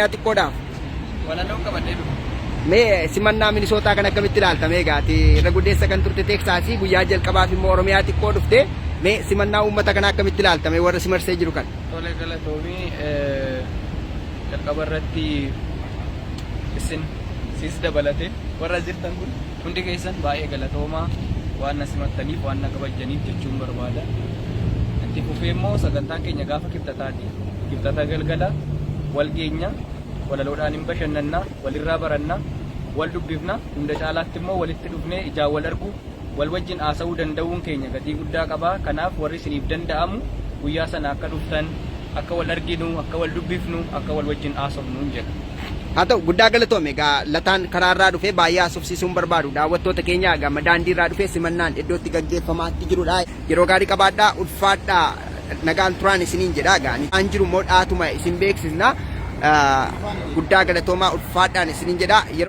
Oromiyaa xiqqoodhaaf. Walaloon qabadhee dhufe. Mee simannaa Minisootaa kan akkamitti ilaalta? Mee egaa ati irra guddeessa kan turte Teeksaasii guyyaa jalqabaaf immoo Oromiyaa xiqqoo dhufte. Mee simannaa uummata kanaa akkamitti ilaalta? Mee warra si marsee jiru kan. Tole, galatoomii. Jalqaba irratti isin siis dabalate warra jirtan kun hundi keessan baay'ee galatoomaa, waan na simattaniif, waan na kabajjaniif jechuun barbaada. Itti fufee immoo sagantaan keenya gaafa Kibxataati. Kibxata galgala wal geenya, walaloodhaan hin bashannanna, walirraa baranna, wal dubbifna, hunda caalaatti immoo walitti dhufnee ijaan wal argu, wal wajjin haasa'uu danda'uun keenya gatii guddaa qaba. Kanaaf warri isiniif danda'amu guyyaa sana akka dhuftan, akka wal arginu, akka wal dubbifnu, akka wal wajjin haasofnu jedha. Haa ta'u, guddaa galatoome. Egaa Lataan karaarraa dhufee baay'ee haasofsiisuun barbaadu. Daawwattoota keenya, gama daandiirraa dhufee simannaan iddootti gaggeeffamaatti jirudha. Yeroo gaarii qabaadhaa, ulfaadhaa, nagaan turaan isiniin jedha. Egaa an jiru immoo dhaatuma isin beeksisna. Guddaa galatoomaa, ulfaadhaan isiniin jedha.